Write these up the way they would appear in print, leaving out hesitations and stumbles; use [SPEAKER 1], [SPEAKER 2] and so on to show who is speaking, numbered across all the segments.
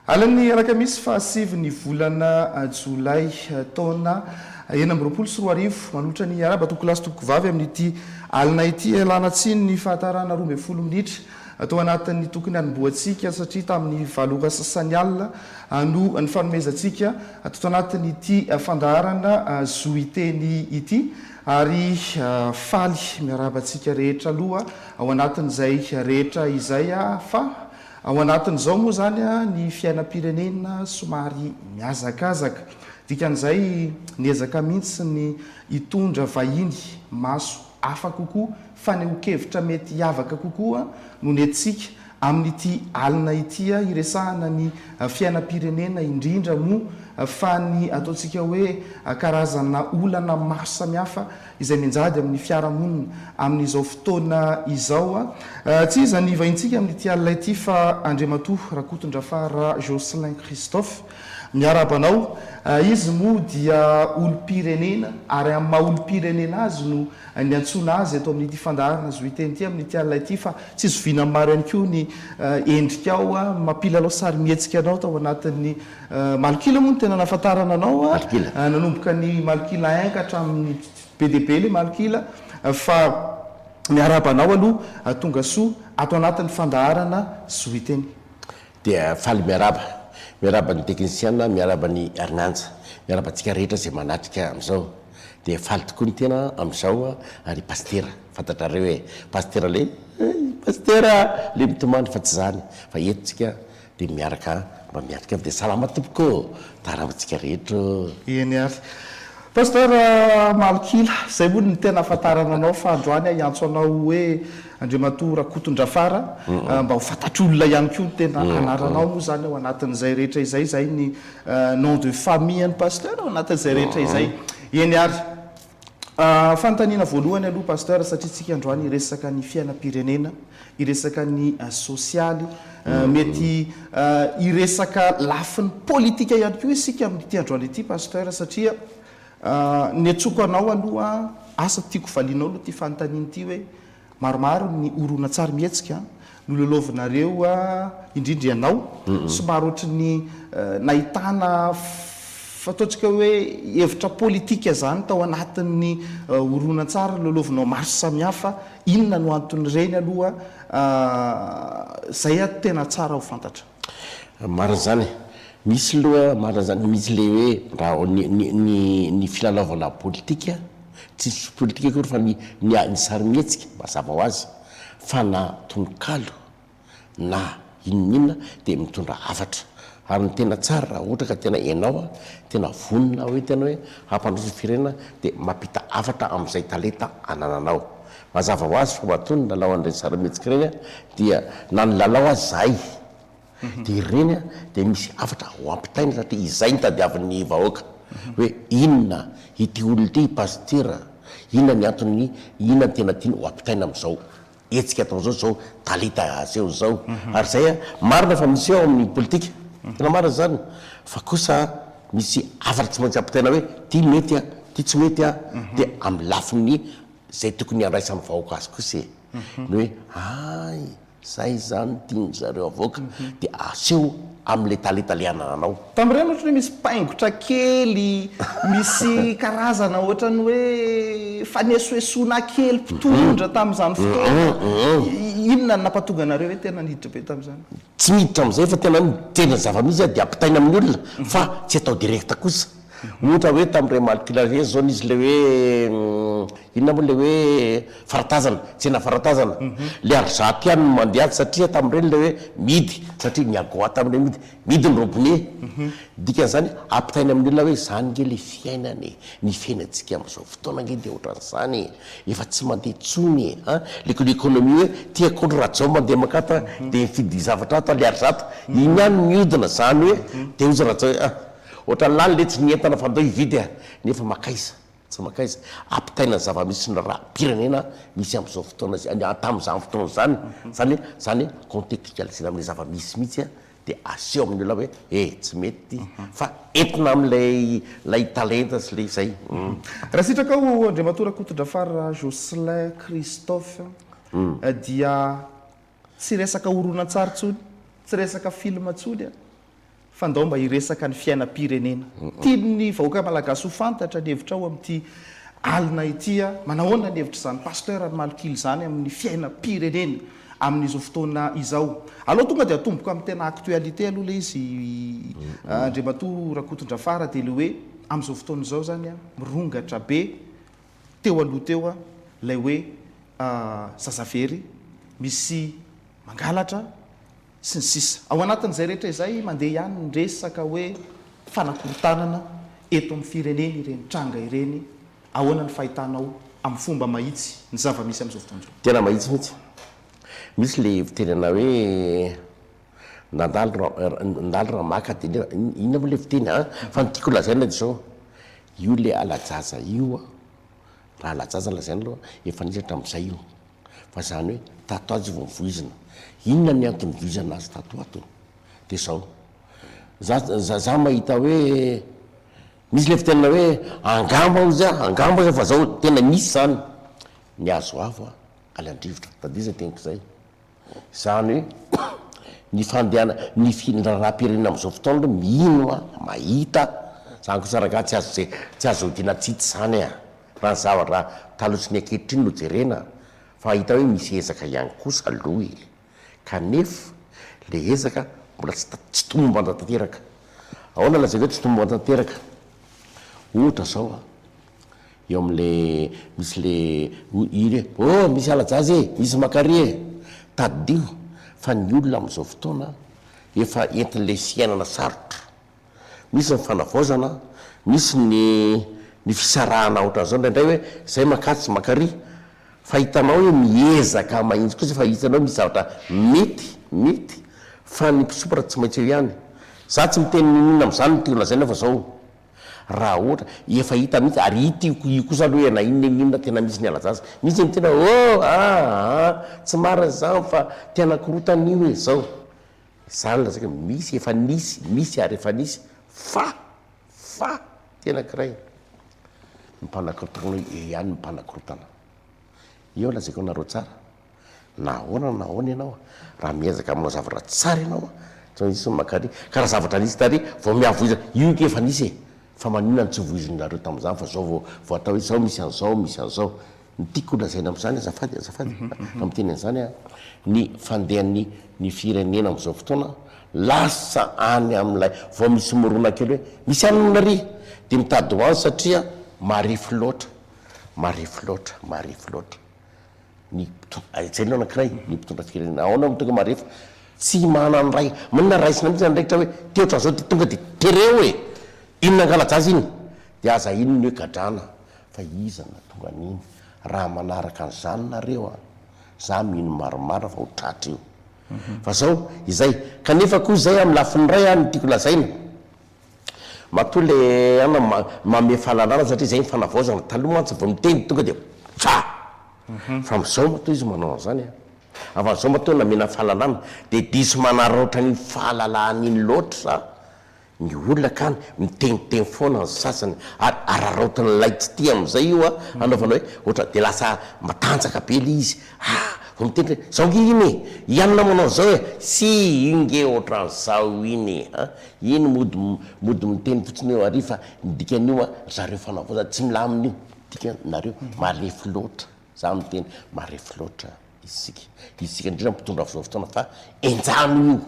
[SPEAKER 1] Alin'ny alakamisy fahasivy ny volana jolay taona 2026. Manolotra ny arahaba tompokolahy sy tompokovavy amin'ity alina ity. Ialana tsiny ny fahatarana 12 minitra tao anatin'ny tokony hanombohantsika satria tamin'ny valo ora sasany alina no nifanomezantsika tato anatin'ity fandaharana Zo Hiteny ity ary faly miarahaba antsika rehetra aloha ao anatin'izay rehetra izay fa Ao anatin'izao moa izany ny fiainam-pirenena somary mihazakazaka. Dikan'izay niezaka mihitsy ny hitondra vahiny maso hafa kokoa, fanehoan-kevitra mety hiavaka kokoa no nentintsika amin'ity alina ity hiresahana ny fiainam-pirenena indrindra moa fa ny ataontsika hoe karazana olana maro samihafa izay mianjady amin'ny fiarahamonina amin'izao fotoana izao. Tsy iza ny vahintsika amin'ity alina ity fa Andriamatoa Rakotondrafara Jocelyn Christophe. Miarahaba anao. Izy moa dia olom-pirenena ary amin'ny maha olom-pirenena azy no niantsoana azy eto amin'ity fandaharana Zohiteny ity amin'ity alina ity fa tsy zoviana amin'ny maro ihany koa ny endrikao mampilalao sarimihetsika anao tao anatin'ny Malok'ila moa no tena nahafantarana anao a! Nanomboka ny Malok'ila un ka hatramin'ny be dia be ilay Malok'ila fa miarahaba anao aloha tonga soa ato anatin'ny fandaharana Zohiteny.
[SPEAKER 2] Dia faly miarahaba. Miarahaba ny teknisiana, miarahaba an'i Herinanja, miarahaba antsika rehetra izay manatrika amin'izao. Dia faly tokoa ny tena amin'izao ary Pasitera, fantatrareo e! Pasitera le, Pasitera le mitomany fa tsy izany fa eto tsika Dia miaraka mba miatrika dia salama tompoko ô! Taravantsika rehetra ô!
[SPEAKER 1] Eny ary. Pasteur Malok'ila, izay moa no tena ahafantarana anao fa androany aho hiantso anao hoe Andriamatoa Rakotondrafara mba ho fantatr'olona ihany koa ny tena anaranao moa izany ao anatin'izay rehetra izay, izay ny nom de famille an'i Pasteur ao anatin'izay rehetra izay. Eny ary. Fanontaniana voalohany aloha Pasteur satria tsika androany hiresaka ny fiainam-pirenena, hiresaka ny sosialy, mety hiresaka lafiny politika ihany koa isika amin'ity androany ity Pasteur satria ny antsoiko anao aloha asa tiako valianao aloha ity fanontaniana ity hoe Maromaro ny horonantsary mihetsika nolalaovinareo indrindra ianao, somary ohatry ny nahitana ataontsika hoe hevitra politika izany tao anatin'ny horonantsary nolalaovinao maro samihafa, inona no anton'ireny aloha, izay tena tsara ho fantatra.
[SPEAKER 2] Marina izany e. Misy loha marina izany, misy le hoe raha ny ny ny ny filalaovana politika, tsisy politika akory fa ny ny ny sarimihetsika mazava ho azy fa na tononkalo na inon'inona dia mitondra hafatra. Ary ny tena tsara raha ohatra ka tena ianao tena vonona hoe tena hoe hampandroso ny firenena dia mampita hafatra amin'izay talenta anananao. Mazava ho azy fa matoa nilalao an'ireny sarimihetsika ireny dia na nilalao aza izahay dia ireny dia misy hafatra ho ampitaina satria izay no tadiavin'ny vahoaka hoe inona ity olona ity pasitera, inona ny antony, inona no tena tiany ho ampitaina amin'izao hetsika atao izao, izao talenta aseho izao. Ary izay marina fa misy ao amin'ny politika, tena marina izany, fa kosa misy hafatra tsy maintsy ampitaina hoe ity mety an, ity tsy mety an, dia amin'ny lafiny Zay tokony handraisan'ny vahoaka azy kosa e! Ny hoe hay! Zay zany tian-dry zareo avoaka dia aseho amin'ilay talenta le anananao.
[SPEAKER 1] Tamin'ireny ohatran'ny hoe misy paingotra kely, misy karazana ohatran'ny hoe fanesoesoana kely mpitondra tamin'izany fotoana. Inona no nampatonga anareo hoe tena niditra be tamin'izany?
[SPEAKER 2] Tsy miditra amin'izay fa tena ny tena zava-misy dia ampitaina amin'ny olona fa tsy atao direct kosa. Ohatra hoe tamin'ireny Malok'ila ireny izao nisy ilay hoe inona moa ilay hoe faratazana, tsena faratazana. Ilay arizato ihany no mandeha ato satria tamin'ireny ilay hoe mihidy satria ny agoa tamin'ireny mihidy, mihidy ny robinet. Dikan'izany ampitaina amin'ny olona hoe izany ange ilay fiainana e, ny fiainantsika amin'izao fotoana ange dia ohatran'izany e, efa tsy mandeha intsony e, an, ilay économie hoe ity akondro Rajao mandeha mankato an, dia mifidy zavatra ato ilay arizato, iny ihany no mihodina, izany hoe dia hozy Rajao hoe ah. Ohatran'ny lany letsy ny entana fa ndao hividy a! Nefa makaiza? Tsy makaiza. Ampitaina ny zava-misy sy ny raha-pirenena misy amin'izao fotoana izay, tamin'izany fotoana izany. Izany hoe, izany hoe contextualiser-na amin'ilay zava-misy mihitsy a, dia aseho amin'ny olona hoe eh, tsy mety ity, fa entina amin'ilay ilay talenta sy ilay izay.
[SPEAKER 1] Raha sitrakao Andriamatoa Rakotondrafara Jocelyn Christophe dia tsy resaka horonantsary intsony, tsy resaka film intsony an! Fa ndao mba hiresaka ny fiainam-pirenena. Tian'ny vahoaka malagasy ho fantatra ny hevitrao amin'ity alina ity a! Manahoana ny hevitr'izany Pasteur Malok'ila izany amin'ny fiainam-pirenena amin'izao fotoana izao? Aleo tonga dia atomboka amin'ny tena actualité aloha ilay izy Andriamatoa Rakotondrafara dia ilay hoe amin'izao fotoana izao izany a, mirongatra be teo aloha teo a, ilay hoe zaza very, misy mangalatra, sy ny sisa Ao anatin'izay rehetra izay, mandeha ihany ny resaka hoe fanakorontanana eto amin'ny firenena ireny tranga ireny, ahoana ny fahitanao amin'ny fomba mahitsy ny zava-misy amin'izao fotoana izao?
[SPEAKER 2] Tena mahitsy mihitsy. Misy le fitenenana hoe nandalo nandalo ramaka de inona moa le fiteny an? Fa ny tiako lazaina de zao, io le ala-jaza io an, raha ala-jaza no lazaina aloha, efa nisy hatramin'izay io. Fa zany hoe tato ato izy vao voizina. Inona ny antony voizana azy tato ato? De zao, za za za mahita hoe misy le fitenenana hoe angamba hozy aho, angamba hozy aho fa zao tena misy zany ny hazo avo a alan-drivotra, tadidio zay teniko zay. Zany hoe ny fandehana, ny fi- ny raharaham-pirenena am'zao fotoana aloha mino aho, mahita, zany kosa rangahy tsy azo je- tsy azo odiana tsy hita zany a. Raha ny zavatra taloha sy ny ankehitriny no jerena fa hita hoe misy ezaka ihany kosa aloha e! Kanefa le ezaka mbola tsy tsy tomombana tanteraka. Ahoana lazaiko hoe tsy tomombana tanteraka? Ohatra zao a, eo amle misy le iny hoe oh misy hala-jaza e, misy makary e! Tadidio fa ny olona amin'izao fotoana efa entin'le fiainana sarotra. Misy ny fanavaozana, misy ny ny fisarahana ohatran'izao indraindray hoe zay mankatsy mankary fa hitanao hoe miezaka mahitsy kosa fa hitanao misy zavatra mety mety fa ny mpisompatra tsy maintsy eo ihany. Za tsy miteny n'inon'inona amin'izany ny tiako lazaina fa zao raha ohatra efa hita mihitsy ary hita io io kosa aloha e na inona inona tena misy ny ala-jaza. Misy ny miteny hoe oh aa tsy marina izany fa te hanakorotana io e zao. Izany lazaiko hoe misy, efa nisy, misy ary efa nisy fa, fa, tena ankiray, ny mpanakorontana eo ihany ny mpanakorontana. Eo lazaiko anareo tsara, na ahoana na ahoana ianao, raha miezaka manao zavatra tsara ianao, tsy maintsy misy ny mankary, ka raha zavatra nisy tary vao miavoizana, io ange efa nisy e, fa maninona no tsy voizinareo tamin'izany fa zao vao vao atao hoe zao misy an'izao, misy an'izao. Ny tiako holazaina amin'izany azafady azafady raha miteny an'izany aho, ny fandehan'ny ny firenena amin'izao fotoana lasa any amin'ilay vao misy mirona kely hoe misy anona ary dia mitady ho any satria marefo loatra, marefo loatra, marefo loatra ny mpitondra, izay aloha anankiray, ny mpitondra firenena. Ahoana no tonga marefo? Tsy manan-dray, maninona raisina mihitsy ny andraikitra hoe ty ohatran'izao dia tonga dia tereo e! Iny nangala-jaza iny dia aza iny ny hoe gadrana Fa iza no nahatonga an'iny? Raha manaraka an'izany nareo an, za mino marimarina fa ho tratra io. Fa zao, izay. Kanefa koa izay amin'ny lafiny iray an, ny tiako lazaina, matoa le an manome fahalalana satria izay ny fanavaozana, taloha mantsy vao miteny tonga dia tsa! Fa amin'izao matoa izy manao an'izany an, avy amin'izao matoa namena fahalalana, dia diso manararaotra an'iny fahalalana iny loatra Ny olona kany miteniteny foana ny sasany ary araraotin'ilay tsy tia amin'izay io an, anaovana hoe ohatra dia lasa matanjaka be ilay izy, ah vao miteny hoe zao nge iny e, i anona manao an'izao e, tsia iny nge ohatran'izao iny e, an, iny mody mody miteny fotsiny eo ary fa ny dikan'io an, ry zareo fanavaozana tsy milamina io, dikany nareo marefo loatra, za miteny marefo loatra isika, isika indrindra mpitondra amin'izao fotoana fa enjano io.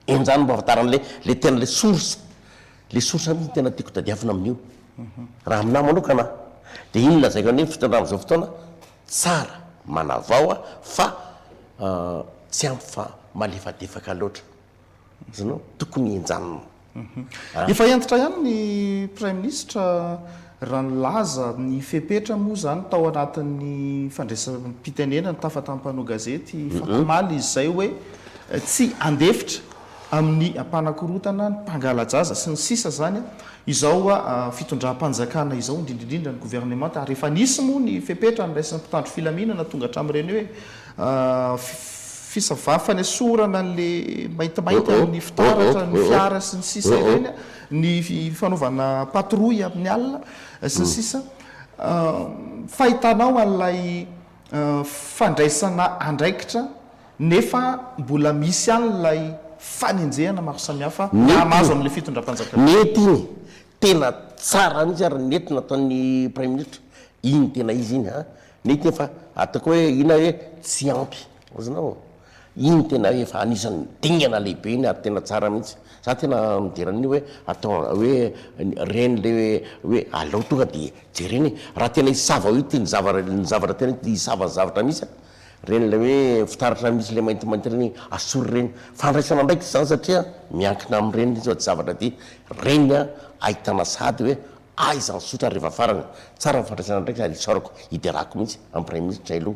[SPEAKER 2] Enjano mba ahafantarana le le tena le source, le source mihitsy no tena tiako tadiavina amin'io. Raha aminahy manokana dia iny lazaiko an'iny fitondrana amin'izao fotoana tsara manavao fa tsy ampy fa malefadefaka loatra. Azonao? Tokony henjanina.
[SPEAKER 1] Efa hentitra ihany ny Praiminisitra raha nilaza ny fepetra moa izany tao anatin'ny fandraisam-pitenenany tafa tamin'ny mpanao gazety omaly izy izay hoe tsy handefitra amin'ny mpanakorontana, ny mpangala-jaza sy ny sisa izany izao fitondram-panjakana izao indrindra indrindra ny governemanta ary efa nisy moa ny fepetra noraisin'ny mpitandro filaminana tonga hatramin'ireny hoe Fisavà fanesorana an'le maintimainty amin'ny fitaratra ny fiara sy ny sisa ireny, ny fanaovana patrouille amin'ny alina sy ny sisa. Fahitanao an'ilay fandraisana andraikitra nefa mbola misy ihany ilay. fanenjehana maro samihafa
[SPEAKER 2] Nety
[SPEAKER 1] mahazo
[SPEAKER 2] iny.
[SPEAKER 1] amin'ilay fitondram-panjakana.
[SPEAKER 2] Nety iny. Tena tsara mihitsy ary nety nataon'ny Praiminisitra. Iny tena izy iny an. Nety iny fa ataoko hoe inona hoe tsy ampy. Azonao? Iny tena efa anisan'ny dingana lehibe iny ary tena tsara mihitsy. Za tena midera an'io hoe atao hoe reny le hoe aleo tonga de jerena e. Raha tena hisava io ty ny zavatra ny zavatra tena hisava ny zavatra misy an, reny le hoe fitaratra misy le maintimainty reny asory reny. Fandraisana andraikitra izany satria miankina amin'ireny izy fa tsy zavatra dia reny an ahitana sahady hoe aiza ny zotra rehefa farany. Tsara ny fandraisana andraikitra ary isaorako hiderako mihitsy amin'ny praiminisitra aloha.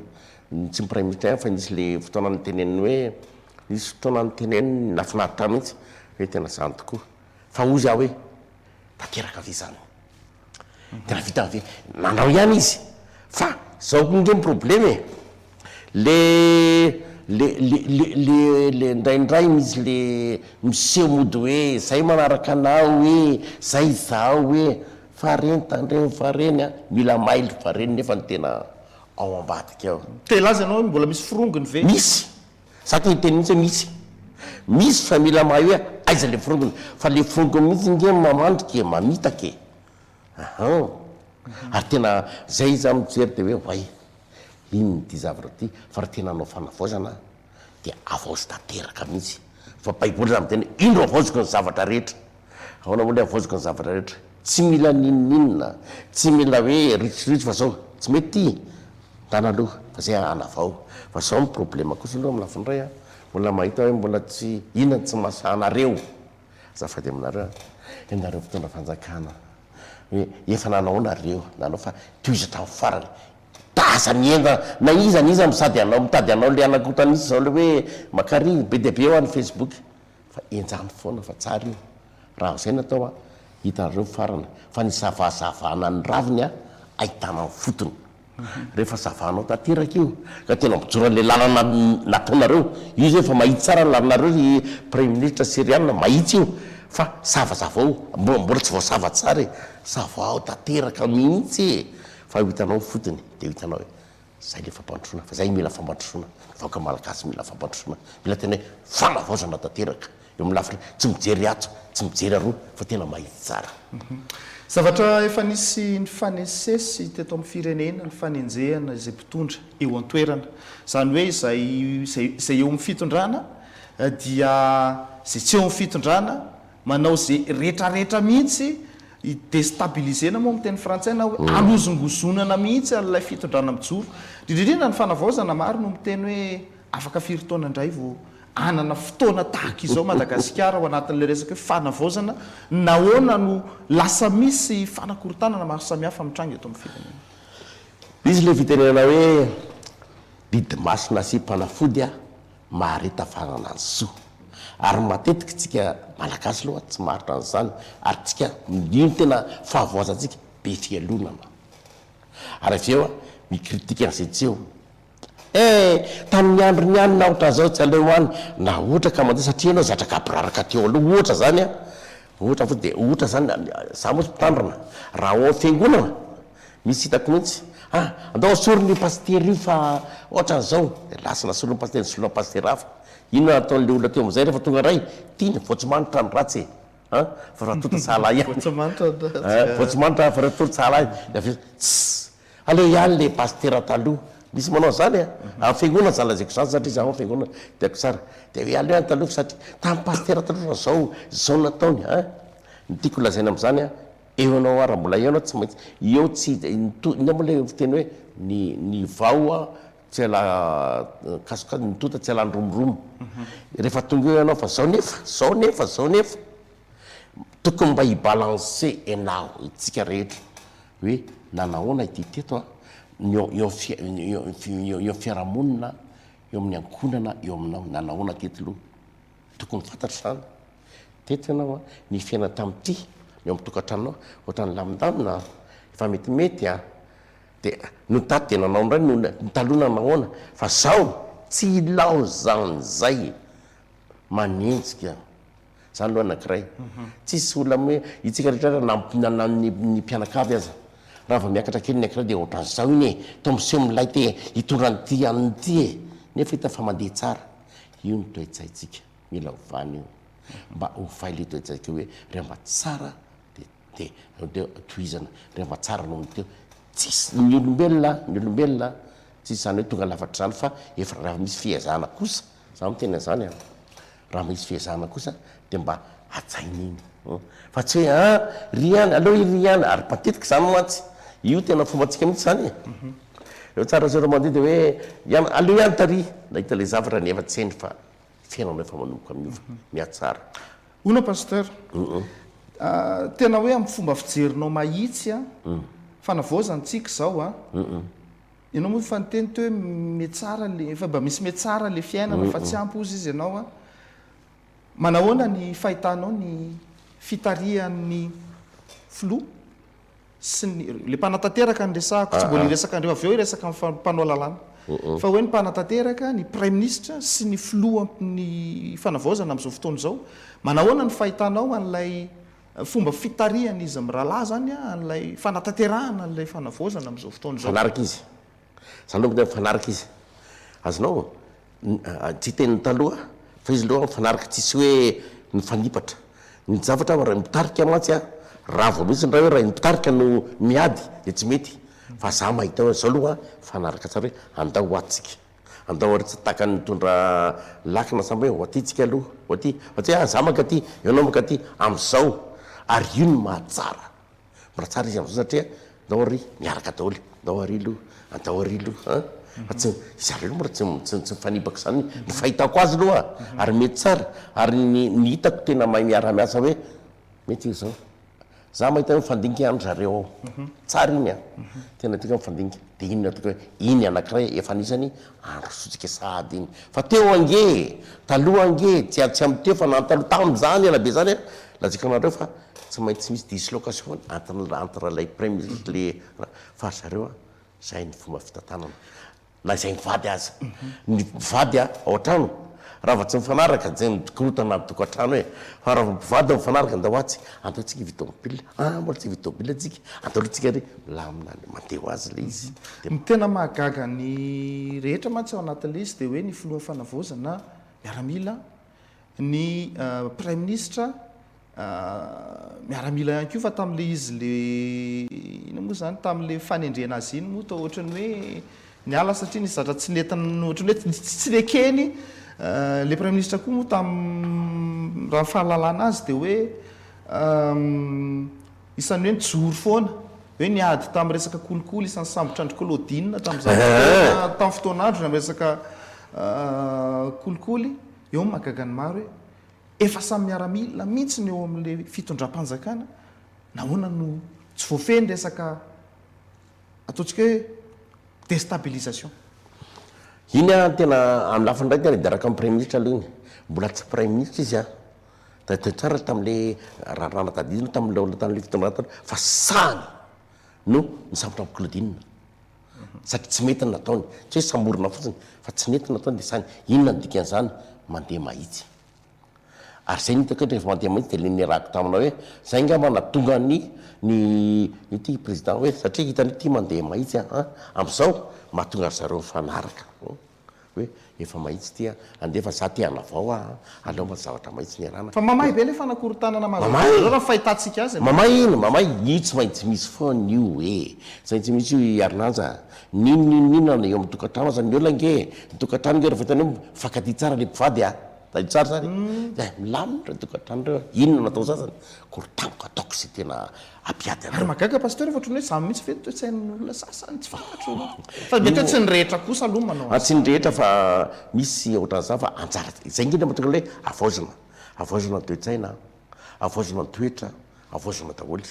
[SPEAKER 2] Tsy ny praiminisitra ihany fa nisy le fotoana niteneniny hoe, nisy fotoana niteneniny nahafinaritra ahy mihitsy hoe tena izany tokoa. Fa hozy aho hoe tanteraka ve izany? Tena vita ve? Nanao ihany izy fa zao koa nge ny problema e! Le le le le le le indraindray misy le miseho mody hoe zay manaraka anao e, zay izaho e, fa reny tandremo fa reny a, mila mailo fa reny nefa no tena ao ambadika ao.
[SPEAKER 1] Te hilaza ianao hoe mbola misy forongony ve?
[SPEAKER 2] Misy! Za te hiteny mihitsy hoe misy. Misy fa mila mahay hoe aiza le forongony. Fa le forongony mihitsy nge mamandrika e, mamitaka e. Ahan. Ary tena zay za mijery de hoe oay, inona ity zavatra ity, fa raha tena hanao fanavaozana dia avaozy tanteraka mihitsy. Fa baiboly zany miteny hoe indro avaoziko ny zavatra rehetra. Ahoana moa le avaoziko ny zavatra rehetra? Tsy mila n'inon'inona, tsy mila hoe ritsiritry fa zao, tsy mety ty, ndana aloha fa zay hanavao. Fa zao ny problème kosa aloha amin'ny lafiny iray an, mbola mahita hoe mbola tsy, inona no tsy mahasahy anareo, azafady aminareo an, ianareo mpitondra fanjakana, hoe efa nanao nareo, nanao fa tohizo hatramin'ny farany, aza mihenjana, na iza na iza misady anao, mitady anao le hanakotana izy zao le hoe makary, be dia be eo any facebook. Fa henjano foana fa tsara io. Raha zay no atao a, hitanareo ny farany. Fa ny zavazavana ny raviny a, ahitana ny fotony. Rehefa zavanao tanteraka io, ka tena mijoro an'ilay lalana nataonareo, io zay efa mahitsy tsara ny lalanareo ry Praiminisitra Syriana, mahitsy io, fa zavazavao, mbola tsy voasava tsara e, savao tanteraka mihitsy e, fa ho hitanao ny fotony, dia ho hitanao hoe Zay le fampandrosoana fa zay mila fampandrosoana, ny vahoaka malagasy mila fampandrosoana, mila tena hoe fanavaozana tanteraka eo amin'ny lafiny tsy mijery atsy tsy mijery aroa fa tena mahitsy tsara.
[SPEAKER 1] Zavatra efa nisy nifanesesy teto amin'ny firenena ny fanenjehana izay mpitondra eo an-toerana. Izany hoe izay izay eo amin'ny fitondrana dia izay tsy eo amin'ny fitondrana Manao ze retraretra mihitsy hi-destabiliser-na moa amin'ny teny frantsay na hoe hanozongozonana mihitsy an'ilay fitondrana mijoro. Indrindra indrindra ny fanavaozana, maro no miteny hoe afaka firy taona indray vao hanana fotoana tahaka izao Madagasikara ao anatin'ilay resaka hoe fanavaozana, nahoana no lasa misy fanakorontanana maro samihafa mitranga eto amin'ny firenena?
[SPEAKER 2] Misy ilay fitenenana hoe didy masina asiam-panafody a! Mahareta fanana ny soa. Ary matetika tsika Malagasy aloha tsy maharitra an'izany ary tsika io no tena fahavoazantsika, be fialonana. Ary avy eo mi-critique an'izay tsy eo. Eh! Tamin'ny androny ihany na ohatran'izao tsy aleo any na ohatra ka mandeha satria ianao zatra gaboraraka teo aloha ohatra zany an, ohatra fotsiny dia ohatra zany, za moa tsy mpitandrina, raha ao amin'ny fiangonana Misy hitako mihitsy. Ah, andao asorina io pasitera io fa ohatran'izao. Dia lasa nasorina ny pasitera, nisoloina pasitera hafa. Inona nataon'ilay olona teo amin'izay rehefa tonga indray? Tiana, voatsomanitra ny ratsy e. An, fa raha tonta sahala ihany.
[SPEAKER 1] Voatsomanitra ny ratsy.
[SPEAKER 2] An, voatsomanitra fa raha tonta sahala ihany. Dia avy eo, tssy, aleo ihany ilay pasitera taloha. Misy manao an'izany an. Amin'ny fiangonana izany lazaiko izany satria izaho amin'ny fiangonana hitako tsara. Dia hoe aleo ihany taloha fa satria tamin'ny pasitera taloha raha izao, izao no nataony. An, ny tiako holazaina amin'izany an, Eo ianao ary mbola eo ianao tsy maintsy eo tsy inona moa ilay fiteny hoe ny ny vao a tsy ala kasoka ny tota tsy alan'ny romoromo rehefa tonga eo ianao fa zao nefa zao nefa zao nefa tokony mba hi-balancer ianao itsika rehetra hoe nanahoana ity teto a ny eo eo eo eo eo fiarahamonina eo amin'ny ankohonana eo aminao nanahoana teto loha Tokony fantatro izany. Teto ianao an, ny fiainana tamin'ity, ny ao amin'ny tokantranonao, ohatran'ny lamindamina an, efa metimety an, dia nony tato dia nanao indray, nony ny taloha nanahoana, fa zao tsy ilaozan'izay manenjika, zany aloha anankiray, tsisy olona hoe itsika rehetra ary na na ny mpianakavy aza, raha vao miakatra kely ny ankiray dia ohatran'izao iny e, toa miseho milay te hitondra an'ity an'ity e, nefa hita fa mandeha tsara. Io ny toe-tsaintsika. Mila ovana io. Mba ovay le toe-tsaika hoe rehefa tsara de de de tohizana, rehefa tsara noho ny teo. Tsisy, ny olombelona, ny olombelona tsisy zany hoe tonga lafatra zany fa efa raha misy fiezahana kosa, za miteny an'zany an, raha misy fiezahana kosa de mba hajaina iny fa tsy hoe an ry ihany, aleo iry ihany, ary matetika zany mantsy, io tena fombantsika mihitsy zany e, eo tsara zareo mandeha de hoe ihany, aleo ihany tary, nahita le zavatra nefa tsy hainy fa fiainana efa manomboka miova, mihatsara.
[SPEAKER 1] Hono Pasteur, tena hoe amin'ny fomba fijerinao mahitsy an, fanavaozana tsika izao an, ianao moa efa niteny teo hoe mihatsara le, efa mba misy mihatsara le fiainana fa tsy ampy hozy izy ianao an, manahoana ny fahitanao ny fitarihan'ny filoha sy ny, le mpanatanteraka no resahako, tsy mbola hiresaka an'ireo, avy eo hiresaka amin'ny mpanao lalàna, fa hoe ny mpanatanteraka, ny praiminisitra sy ny filohan'ny fanavaozana amin'izao fotoana izao, manahoana ny fahitanao an'ilay fomba fitarihan'izy mirahalahy izany an'ilay fanatanterahana an'ilay fanavaozana amin'izao fotoana izao?
[SPEAKER 2] Mifanaraka izy. Zany aloha mifanaraka izy. Azonao? Tsy hiteny ny taloha fa izy aloha mifanaraka tsisy hoe mifanipatra. Ny zavatra raha ny mpitarika mantsy an, raha vao misy indray hoe raha ny mpitarika no miady dia tsy mety. Fa za mahita hoe zao aloha mifanaraka tsara hoe andao ho ato tsika. Andao ary tsy tahaka ny mitondra lakana samy hoe ho aty tsika aloha, ho aty. Fa tsy hoe ah za mankaty, ianao mankaty, amin'izao. Ary io no mahatsara. Mbola tsara izy amizao satria ndao ary miaraka daholo, ndao ary aloha, andao ary aloha an! Fa tsy, zareo aloha mbola tsy tsy tsy mifanipaka izany ny fahitako azy aloha ary mety tsara ary ny ny hitako tena mahay miara-miasa hoe mety izao. Za mahita hoe mifandinika ihany zareo ao, tsara iny an! Tena tiako hoe mifandinika, de iny no ataoko hoe iny anakiray efa anisany androsotsika sahady iny. Fa teo ange e! Taloha ange, tsy tsy amin'ny teo fa na taloha tamin'izany ela be zany an, lazaiko anareo fa Tsy maintsy misy dislocation entre entre ilay praiminisitra sy le fa ry zareo a zay ny fomba fitantanana na izay mivady aza. Ny mpivady a ao an-trano raha vao tsy mifanaraka dia mikorontana ny tokantrano e! Fa raha vao mpivady mifanaraka andao atsy, andao tsika hividy tomobile, ah mbola tsy hividy tomobile tsika, andao aloha tsika ary milamina any, mandeha ho azy ilay izy.
[SPEAKER 1] Ny tena mahagaga ny rehetra mantsy ao anatin'ilay izy dia hoe ny filohan'ny fanavaozana miaramila, ny praiminisitra Miaramila ihany koa fa tamin'ilay izy le inona moa izany tamin'ilay fanendrena azy iny moa toa ohatran'ny hoe niala satria nisy zavatra tsy nety ohatran'ny hoe tsy nekeny ilay praiminisitra koa moa tamin'ny raha ny fahalalana azy dia hoe isan'ny hoe nijoro foana hoe niady tamin'ny resaka kolikoly isan'ny sambotra an-dry Claudine tamin'izany fotoana tamin'ny fotoan'androny amin'ny resaka kolikoly eo no mahagaga ny maro hoe Efa samy miaramila mintsy ny eo amin'le fitondram-panjakana, nahoana no tsy voafehy ny resaka ataontsika hoe destabilisation?
[SPEAKER 2] Iny an tena amin'ny lafiny iray tena hideraka amin'ny praiminisitra aloha iny, mbola tsy praiminisitra izy an, tadidio tsara tamin'le raharaha natadidina tamin'le tamin'le fitondrana taloha fa sahany no nisambotra an'i Claudine satria tsy mety ny nataony, tsy hoe samborina fotsiny fa tsy nety ny nataony dia sahiny, inona no dikan'izany? Mandeha mahitsy. Ary zay no hitako hoe rehefa mandeha mahitsy dia le niarahako taminao hoe zay angamba nahatonga ny ny ity président hoe satria hitany hoe ity mandeha mahitsy an, amin'izao mahatonga ry zareo mifanaraka hoe efa mahitsy ity an, andeha fa za te hanavao aho an, aleo mba zavatra mahitsy no iarahana.
[SPEAKER 1] Fa mamay be le fanakorontanana mahazo
[SPEAKER 2] Mamay!
[SPEAKER 1] an'izao raha ny fahitantsika azy aloha.
[SPEAKER 2] Mamay iny, mamay, io tsy maintsy misy foana io e! Tsy maintsy misy io i Harilanja a! N'inon'inona na eo amin'ny tokantrano aza ny olona ange e! Ny tokantrano ange rehefa hitanao hoe mifankatia tsara le mpivady a! Tadidio tsara zany e! Eh, milamina ireo tokantrano ireo a! Inona no atao sasany? Korotaniko ataoko izay tena hampiady
[SPEAKER 1] Ary
[SPEAKER 2] anareo.
[SPEAKER 1] mahagaga Pasteur fa ohatran'ny hoe zany mihitsy ve ny toe-tsain'ny olona sasany tsy fantatro fa mety hoe tsy ny rehetra kosa aloha manao
[SPEAKER 2] Ah, tsy ny rehetra fa misy ohatran'izany fa anjara, izay indrindra mahatonga an'ilay hoe havaozina, havaozina ny toe-tsaina, havaozina ny toetra, havaozina daholo.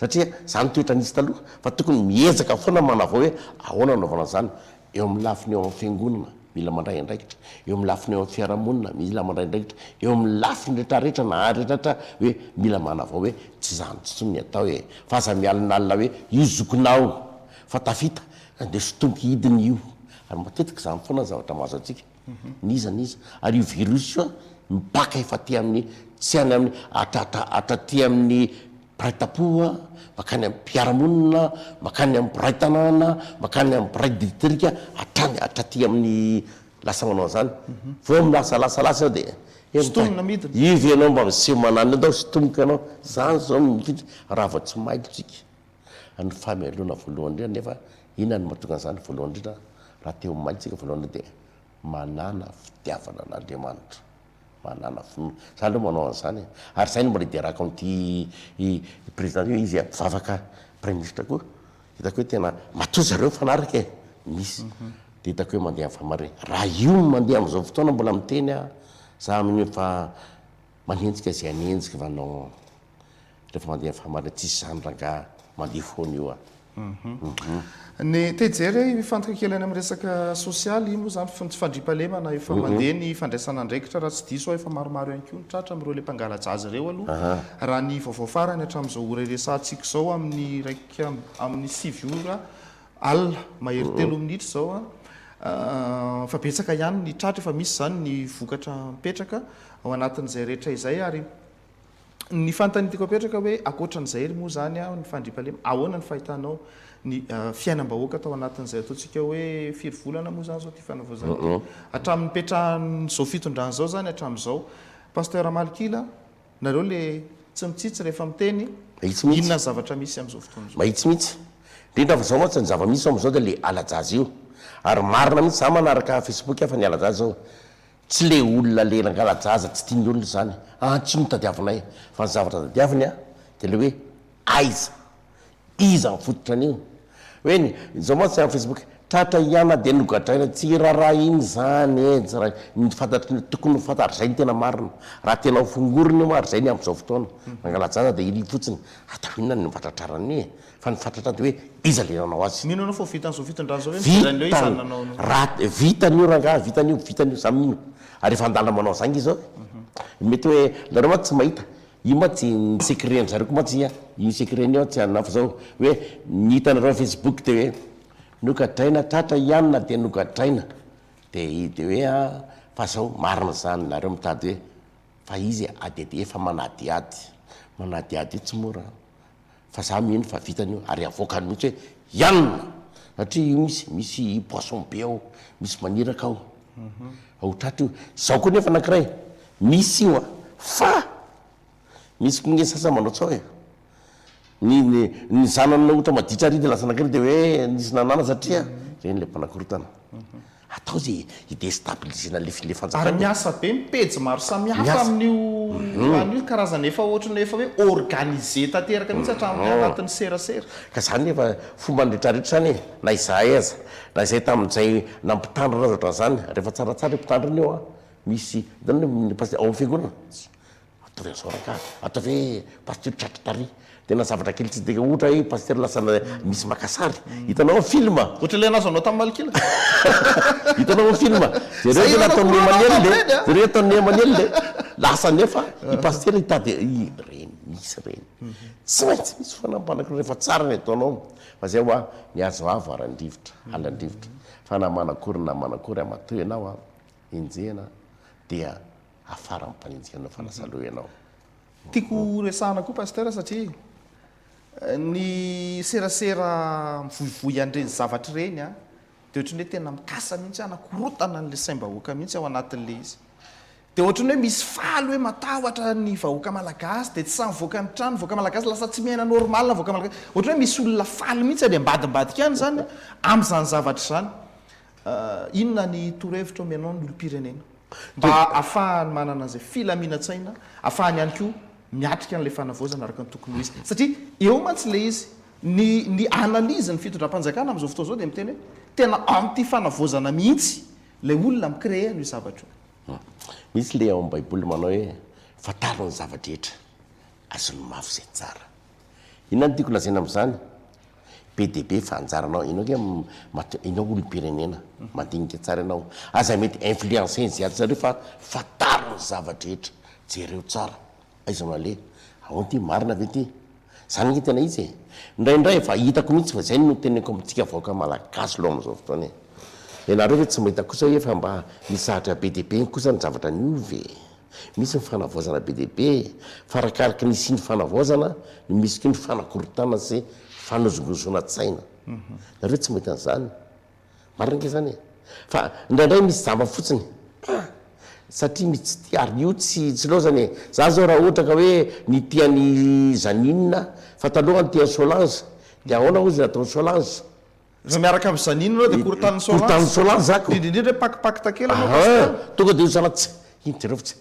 [SPEAKER 2] Satria zany toetra nisy taloha fa tokony miezaka foana manavao hoe ahoana anaovana an'izany eo amin'ny lafiny eo amin'ny fiangonana mila mandray andraikitra, eo amin'ny lafiny eo amin'ny fiarahamonina mila mandray andraikitra, eo amin'ny lafiny retraretra na retraretra hoe mila manavao hoe tsy izany intsony ny atao e! Fa aza mialonalona hoe io zokinao fa tafita, andeso tompo hidina io ary matetika izany foana ny zavatra mahazo antsika. N'iza n'iza. Ary io virus io an, mipaka efa aty amin'ny, tsy any amin'ny, hatraty amin'ny mpiray tampo an, mankany amin'ny mpiara-monina, mankany amin'ny mpiray tanàna, mankany amin'ny mpiray distrika, hatrany hatraty amin'ny lasa manao an'izany. Vao milasalasa lasa eo dia
[SPEAKER 1] Sintomina midina.
[SPEAKER 2] Io ve ianao mba miseho manano io, ndao sintomiko ianao. Zany zao no mifidy raha vao tsy mailo tsika. Ny fahamelona voalohany indrindra nefa inona no mahatonga an'izany voalohany indrindra raha te ho mailo tsika voalohany indrindra dia manàna fitiavana an'Andriamanitra. Manàna finoana. Za aloha manao an'izany e. Ary zay no mbola iderako an'ity président io, izy mpivavaka praiminisitra koa. Hitako hoe tena matoa zareo mifanaraka e! Misy. Dia hitako hoe mandeha amin'ny fahamarinana. Raha io no mandeha amin'izao fotoana mbola miteny aho, za amin'io fa manenjika izay hanenjika fa non. Rehefa mandeha amin'ny fahamarinana tsisy izany rangahy, mandeha foana io ah.
[SPEAKER 1] Ny te hijery aho hifantoka kely any amin'ny resaka sosialy, io moa izany tsy fandriampahalemana, efa mandeha ny fandraisana andraikitra raha tsy diso aho efa maromaro ihany koa ny tratra amin'ireo ilay mpangala-jaza ireo aloha raha ny vaovao farany hatramin'izao ora iresahantsika izao amin'ny iraika amin'ny 9 ora alina mahery telo minitra izao fa betsaka ihany ny tratra efa misy izany ny vokatra mipetraka ao anatin'izay rehetra izay ary Ny fanontaniana tiako apetraka hoe ankoatran'izay ry moa izany ny fandriampahalemana, ahoana ny fahitanao ny fiainam-bahoaka tao anatin'izay ataontsika hoe firy volana moa izany izao ity fanavaozana ity? Hatramin'ny nipetrahan'izao fitondrana izao izany hatramin'izao. Pasteur Malkila, nareo le tsy mitsitsy rehefa miteny,
[SPEAKER 2] Mahitsy mihitsy.
[SPEAKER 1] inona ny zavatra misy amin'izao fotoana izao?
[SPEAKER 2] Mahitsy mihitsy. Indrindra fa izao mantsy ny zava-misy amin'izao dia le ala-jaza io. Ary marina mihitsy, za manaraka Facebook aho fa ny ala-jaza izao Tsy le olona le nangala-jaza tsy tian'ny olona izany an, tsy no tadiavinay fa ny zavatra tadiaviny an dia le hoe aiza, iza ny fototra an'io? Hoe ny, izao mantsy amin'ny facebook, tratra i ana dia nogadraina, tsy rarahiny izany e, tsy rarahiny, ny fantatry ny, tokony ho fantatra, izay no tena marina, raha tena ho fongorina io ary izay ny amin'izao fotoana, nangala-jaza dia iny fotsiny, atao inona ny fatratrarana io e? Fa ny fatratra dia hoe iza le nanao azy.
[SPEAKER 1] Mino anao fa ho vitan'izao fitondrana izao ve ny mijery an'ilay hoe iza no nanao an'io?
[SPEAKER 2] Raha vitany io rangaha, vitany io, vitany io, za mino. Ary efa andalana manao an'izany nge zao e. Mety hoe nareo mantsy tsy mahita. Io mantsy ny secret an-dry zareo koa mantsy an, io secret-ny io an tsy anona fa zao hoe ny hitanareo amin'ny facebook dia hoe nogadraina tratra i anona dia nogadraina. Dia dia hoe an fa zao marina izany nareo mitady hoe fa izy adihady efa manadihady. Manadihady io tsy mora an. Fa za mino fa vitany io ary avoakany mihitsy hoe ianona! Satria io misy misy poisson be ao, misy maniraka ao. Ho tratra io. Zao koa nefa anakiray, misy io an! Fa misy koa nge sasany manao tsao e! Ny ny ny zanany ohatra maditra ary de lasa anakiray de hoe nisy nanana satria reny le mpanakorotana. Atao ze hi-destabiliser-na le le fanjakana
[SPEAKER 1] Ary
[SPEAKER 2] e.
[SPEAKER 1] miasa be ny pejy maro samihafa
[SPEAKER 2] Miasa.
[SPEAKER 1] amin'io an'io karazana efa ohatran'ny efa hoe organisé tanteraka mihitsy hatramin'ny anatin'ny serasera.
[SPEAKER 2] Ka zany efa fomban'ny retraretra zany e, na izahay aza, na izay tamin'izay nampitandrina aza ohatran'izany, rehefa tsaratsara io mpitandrina io an, misy, hitanao ny pasitera ao amin'ny fiangonana, Ataovy an'izao rangahy, ataovy hoe pasteur tratra tary. Tena zavatra kely tsy dia ohatra hoe pasteur lasa misy maka sary. Hitanao amin'ny film?
[SPEAKER 1] Ohatra ilay nahazo anao tamin'ny Malkila.
[SPEAKER 2] Hitanao amin'ny film? Jereo
[SPEAKER 1] Zay
[SPEAKER 2] ny nataon'i
[SPEAKER 1] nanakoroana
[SPEAKER 2] Emmanuel e.
[SPEAKER 1] tamin'ireny a.
[SPEAKER 2] Jereo nataon'i Emmanuel e. Lasa nefa i pasteur hitady ireny, misy ireny. Tsy maintsy misy foana mpanakorontana rehefa tsara ny ataonao. Fa zay hoa, ny azo avo aran-drivotra, halan-drivotra. Fa na manakory na manakory amatoa ianao an, enjehina dia Afara mpanenjika anao fa lasa loha ianao.
[SPEAKER 1] Tiako ho resahana koa Pasteur satria ny serasera mivoivoy an'ireny zavatra ireny an, dia ohatran'ny hoe tena mikasa mihitsy hanakorotana an'ilay saim-bahoaka mihitsy ao anatin'ilay izy. Dia ohatran'ny hoe misy faly hoe matahotra ny vahoaka malagasy dia tsy sahy mivoaka ny trano ny vahoaka malagasy, lasa tsy miaina normal ny vahoaka malagasy. Ohatran'ny hoe misy olona faly mihitsy any ambadimbadika any izany amin'izany zavatra izany. Inona ny torohevitra omenao ny olom-pirenena mba ahafahany manana an'izay filaminan-tsaina, ahafahany ihany koa miatrika an'ilay fanavaozana araka ny tokony ho izy? Satria eo mantsy ilay izy, ny ny analyse ny fitondram-panjakana amin'izao fotoana izao dia miteny hoe tena anti-fanavaozana mihitsy ilay olona mi-créer an'io zavatra io.
[SPEAKER 2] Misy ilay ao amin'ny baiboly manao hoe fantaro ny zava-drehetra, azony mafy izay tsara. Inona no tiako lazaina amin'izany? Be dia be fa anjaranao, ianao ange matoa ianao olom-pirenena, mandinika tsara ianao, aza mety influencer ny zay zareo fa fantaro ny zava-drehetra, jereo tsara, aiza no aleha, ahoana ity, marina ve ity? Zany ange tena izy e! Indraindray efa hitako mihitsy fa zay no teneniko amintsika vahoaka malagasy aloha amin'izao fotoana e! Ianareo ve tsy mahita kosa hoe efa mba misy zavatra be dia be kosa ny zavatra niova e! Misy ny fanavaozana be dia be, fa arakaraky ny hisian'ny fanavaozana no misy koa ny fanakorontanana sy fanozongozonantsaina. Nareo tsy mahita an'izany? Marina ange izany e! Fa indraindray misy jamba fotsiny. Ah! Satria misy tsy tia ary io tsy tsy laozana e! Za zao raha ohatra ka hoe nitia an'i Zanine fa taloha nitia an'i Solange de ahoana hozy ny ataon'i Solange?
[SPEAKER 1] Rehefa miaraka amin'i Zanine ianao de korontanin'i Solange.
[SPEAKER 2] Korontanin'i Solange za ko.
[SPEAKER 1] Indrindra indrindra hoe pakipakita kely anao Pasteur.
[SPEAKER 2] Tonga de io zala tsy iny jereo fa tsy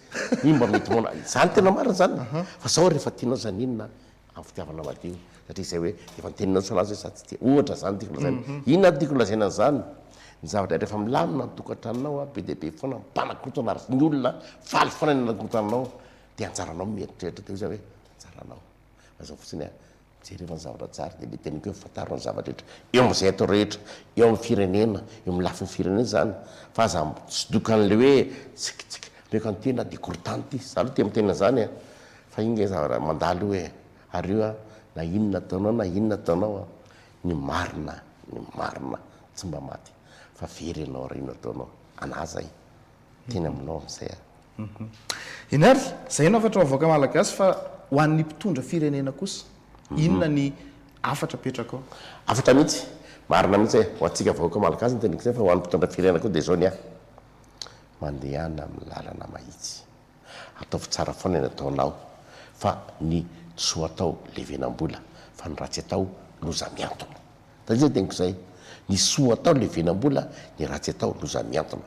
[SPEAKER 2] iny mba mety moana. Zany tena marina zany. Fa zao rehefa tianao Zanine Amin'ny fitiavana madio, satria izay hoe efa niteninao Solange hoe za tsy tia, ohatra zany tiako lazaina. Inona no tiako lazaina an'izany? Ny zavatra rehefa milamina ny tokantranonao a, be dia be foana ny mpanakorontana ary ny olona faly foana ny hanakorontana anao, dia anjaranao ny mieritreritra, dia hoy za hoe anjaranao. Fa zao fotsiny a, jereva ny zavatra tsara, dia le teniko hoe fantaro ny zava-drehetra eo amin'izay atao rehetra, eo amin'ny firenena, eo amin'ny lafiny firenena izany, fa aza misodoka an'le hoe tsikitsiky, ameko an'ity na dia korontana ity, za aloha tia miteny an'izany a. Fa iny nge zavatra mandalo io e! Ary io an, na inona ataonao na inona ataonao an, ny marina, ny marina tsy mba maty fa very ianao raha io no ataonao. Anah zay. Teny aminao amin'izay aho.
[SPEAKER 1] Eny ary, izay no hafatra ho avoaka Malagasy fa ho an'ny mpitondra firenena kosa, inona ny hafatra apetrakao?
[SPEAKER 2] Hafatra mihitsy, marina mihitsy e! Ho antsika vahoaka Malagasy no teneniko izay fa ho an'ny mpitondra firenena koa dia izao ny ahy, mandehana amin'ny lalana mahitsy. Ataovy tsara foana ny ataonao fa ny soa atao levenam-bola fa ny ratsy atao loza miantona. Tadidio zay teniko zay, ny soa atao levenam-bola, ny ratsy atao loza miantona.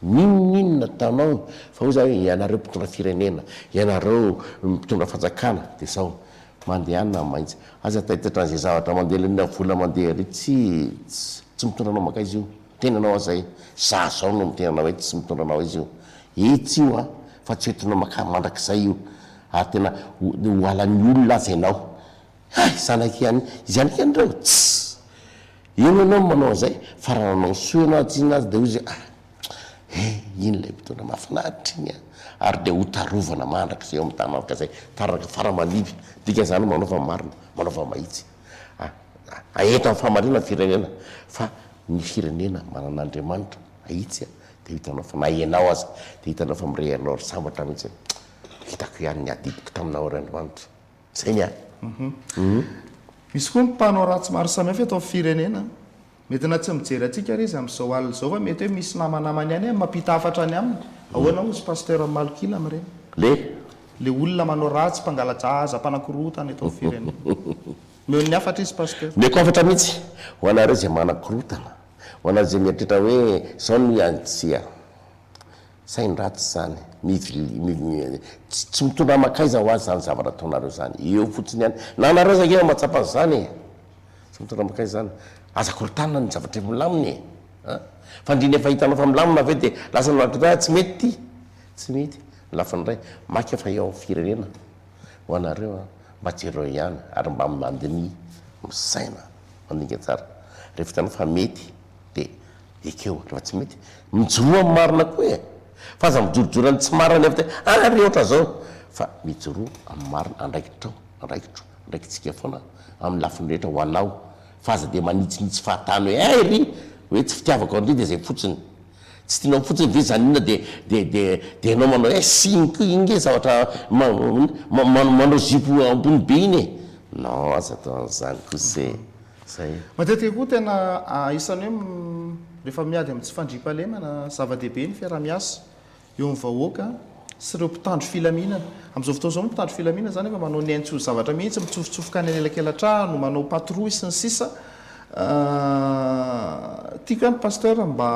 [SPEAKER 2] N'inon'inona ataonao fa hoy za hoe ianareo mpitondra firenena, ianareo mpitondra fanjakana dia zao, mandehana maintsy, aza taitaitra an'izay zavatra mandeha lena vola mandeha ery tsy tsy mitondra anao mankaiza io. Miteny anao aho zay, za zao no miteny anao hoe tsy mitondra anao aiza io. Etsy io an, fa tsy hoentinao makany mandrakizay io. Ary tena ho ho halan'ny olona aza ianao. Hay, zanak'i ihany, izy ihany kay ndreo, tss! Eo ianao no manao an'izay, fa raha nanao soa ianao atsy iny aza dia hoy izy ah, he, iny ilay mpitondra mahafinaritra iny an! Ary dia ho tarovana mandrakizay eo amin'ny taranaka izay, taranaka fara aman-dimby. Dikan'izany manaova ny marina, manaova ny mahitsy. Ah, aento amin'ny fahamarinana ny firenena, fa Ny firenena manana Andriamanitra ahitsy dia hitanao fa na ianao aza dia hitanao fa mirehareha ary sambatra mihitsy hoe vitako ihany ny adidiko taminao ry Andriamanitra. Zay ny ahy.
[SPEAKER 1] Misy koa ny mpanao ratsy maro samihafa eto amin'ny firenena. Mety na tsy mijery antsika ary izy amin'izao alina izao fa mety hoe misy namanamany ihany mampita hafatra any aminy. Ahoana hozy Pasteur Malok'ila amin'ireny?
[SPEAKER 2] Le?
[SPEAKER 1] Le olona manao ratsy, mpangala-jaza, mpanakorontana eto amin'ny firenena. Omeo ny hafatra izy Pasteur.
[SPEAKER 2] Omeko hafatra mihitsy ho anareo izay manakorontana, ho anareo izay mieritreritra hoe izao no ihany, tsia. Sain-dratsy izany, mivili, tsy mitondra mankaiza ho azy izany zavatra ataonareo izany, eo fotsiny ihany, na anareo aza ange mahatsapa an'izany e! Tsy mitondra mankaiza izany, aza korontanina ny zavatra efa milamina e! An! Fa ndrindra efa hitanao fa milamina ve dia lasa manakorontana hoe tsy mety ity, tsy mety, ny lafiny iray, maika fa eo amin'ny firenena. Ho anareo an, mba jereo ihany ary mba mandiniha, misaina, mandinika tsara. Rehefa hitanao fa mety dia ekeo, rehefa tsy mety, mijoroa amin'ny marina koa e! Fa aza mijorojoro amin'ny tsy marina nefa dia ah ry ohatran'izao! Fa mijoroa amin'ny marina, andraikitrao, andraikitro, andraikitsika foana amin'ny lafiny rehetra ho anao, fa aza dia manitsinitsy fahatany hoe hay ry, hoe tsy fitiavako an-dry dia izay fotsiny. Tsy tianao fotsiny ve izany inona dia dia dia dia ianao manao eh sy iny koa iny nge zavatra manao zipo ambony be iny e! Non aza atao an'izany kosa e! Zay.
[SPEAKER 1] Matetika koa tena isan'ny hoe rehefa miady amin'ny tsy fandriampahalemana, zava-dehibe ny fiaraha-miasa eo amin'ny vahoaka sy ireo mpitandro filaminana. Amin'izao fotoana izao moa mpitandro filaminana izany efa manao ny ainy tsy ho zavatra mihitsy, mitsofotsofoka any anelakelan-trano, manao patrouille sy ny sisa Tiako ihany Pasteur mba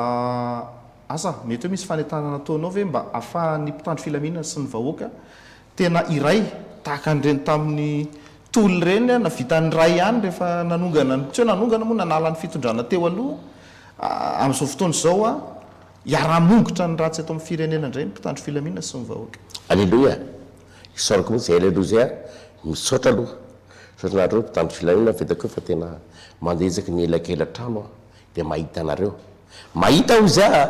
[SPEAKER 1] asa mety hoe misy fanentanana ataonao ve mba afahan'ny mpitandro filaminana sy ny vahoaka tena iray tahaka an'ireny tamin'ny tolona ireny na vitan'ny iray ihany rehefa nanongana ny tsy hoe nanongana moa nanala ny fitondrana teo aloha amin'izao fotoana izao hiara-hamongotra ny ratsy eto amin'ny firenena indray ny mpitandro filaminana sy ny vahoaka.
[SPEAKER 2] Aleloia! Isaorako mihitsy izay aleloia izay a! Misaotra aloha. Misaotra anareo mpitandro filaminana fa hitako hoe fa tena mandeha isaky ny elakela-trano aho dia mahita anareo. Mahita hoy za a!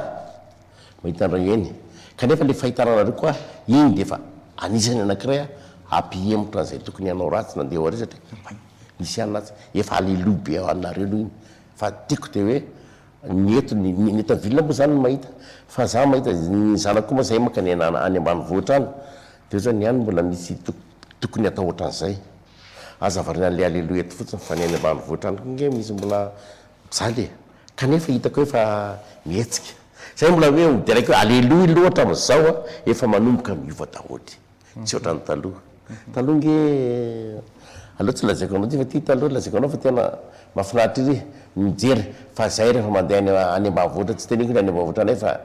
[SPEAKER 2] Mahita anareo eny. Kanefa ilay fahitana anareo koa iny dia efa anisany anankiray hampihemotra an'izay tokony hanao ratsy nandeha ho ary satria hay misy ihany ratsy. Efa aleloia be ho anareo aloha iny. Fa tiako dia hoe ny eto ny ny eto ville moa zany no mahita fa za mahita ny zanako koa moa zay maka ny any ambanivohitra any dia ohatrany ny any mbola misy tokony atao ohatran'izay. Aza variana an'le aleloia eto fotsiny fa ny any ambanivohitra any koa nge misy mbola mijaly e! Kanefa hitako hoe efa mihetsika. Zay mbola hoe ho deraiko hoe aleloia loha hatramin'izao a, efa manomboka miova daholo. Tsy ohatran'ny taloha. Taloha nge, aleo tsy lazaiko anao ty fa ty taloha lazaiko anao fa tena mahafinaritra ery ny mijery fa zay rehefa mandeha any any ambanivohitra tsy teneniko ny any ambanivohitra anay fa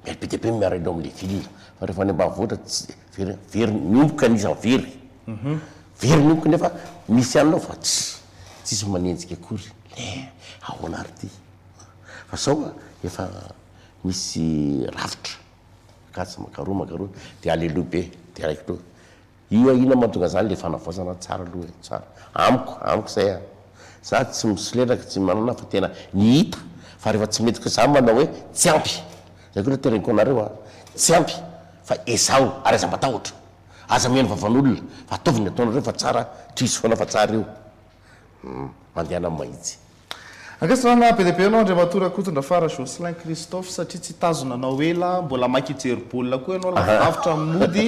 [SPEAKER 2] miely be dia be ny miara-ilo amin'le ville fa rehefa any ambanivohitra tsy very very miomboka ny isan'ny very. Very miomboka nefa misy ihany aloha fa tsy tsisy manenjika akory. Le ahoana ary ty? Fa zao a, efa misy rafitra, makatso makaroa makaroa, de aleloia be, de raikitra eo. Io a inona mahatonga zany le fanavaozana tsara aloha e, tsara. Amiko, amiko zay a. Za tsy misolelaka, tsy manana fa tena ny hita fa rehefa tsy mety koa za manao hoe tsy ampy. Zay koa aloha teneniko anareo a, tsy ampy fa ezaho ary aza matahotra. Aza mihaino vavan'olona fa ataovy ny ataonareo fa tsara, tohizo foana fa tsara io. Hum, mandehana mahitsy.
[SPEAKER 1] Ankasitrahana be dia be anao Andriamatoa Rakotondrafara Jocelyn Christophe satria tsy hitazona anao ela, mbola maika hijery baolina koa ianao lavidavitra amin'ny mody.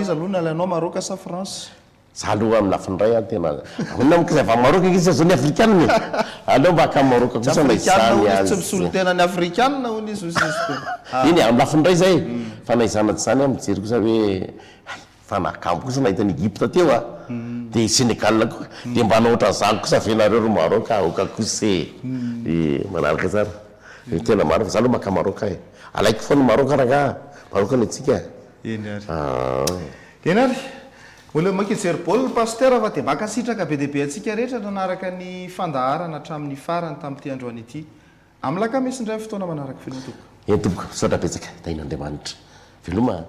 [SPEAKER 1] Iza aloha no alainao Maroc sa France?
[SPEAKER 2] Za aloha amin'ny lafiny iray an tena ahoana moa k'izay avy any Maroc ange izy zao ny afrikanina e! Aleo mba haka Maroc
[SPEAKER 1] Tsy
[SPEAKER 2] kosa na
[SPEAKER 1] afrikanina
[SPEAKER 2] izany
[SPEAKER 1] hono izy, tsy
[SPEAKER 2] aza.
[SPEAKER 1] misolo tena ny afrikanina hono izy hoy izy teo.
[SPEAKER 2] Eny e, amin'ny lafiny iray izay fa na izany na tsy izany aho mijery kosa hoe hay Fa nahakamo kosa nahita an'i Egypte teo a! Dia i Sénégal koa, dia mba hanao ohatran'izany kosa ve nareo ry Maroc a! Aoka kosa e! E, manaraka tsara. Ny tena marina fa za aloha maka Maroc e! Alaiko foana Maroc rangaha! Maroc ny antsika
[SPEAKER 1] e! Eny ary. Aa. Eny ary. Mbola maika hijery baolina Pasitera fa dia mankasitraka be dia be antsika rehetra nanaraka ny fandaharana hatramin'ny farany tamin'ity androany ity. Amin'ny lakamisy indray ny fotoana manaraka. Veloma tompoko.
[SPEAKER 2] Eny tompoko, misaotra betsaka, tahin'Andriamanitra. Veloma a.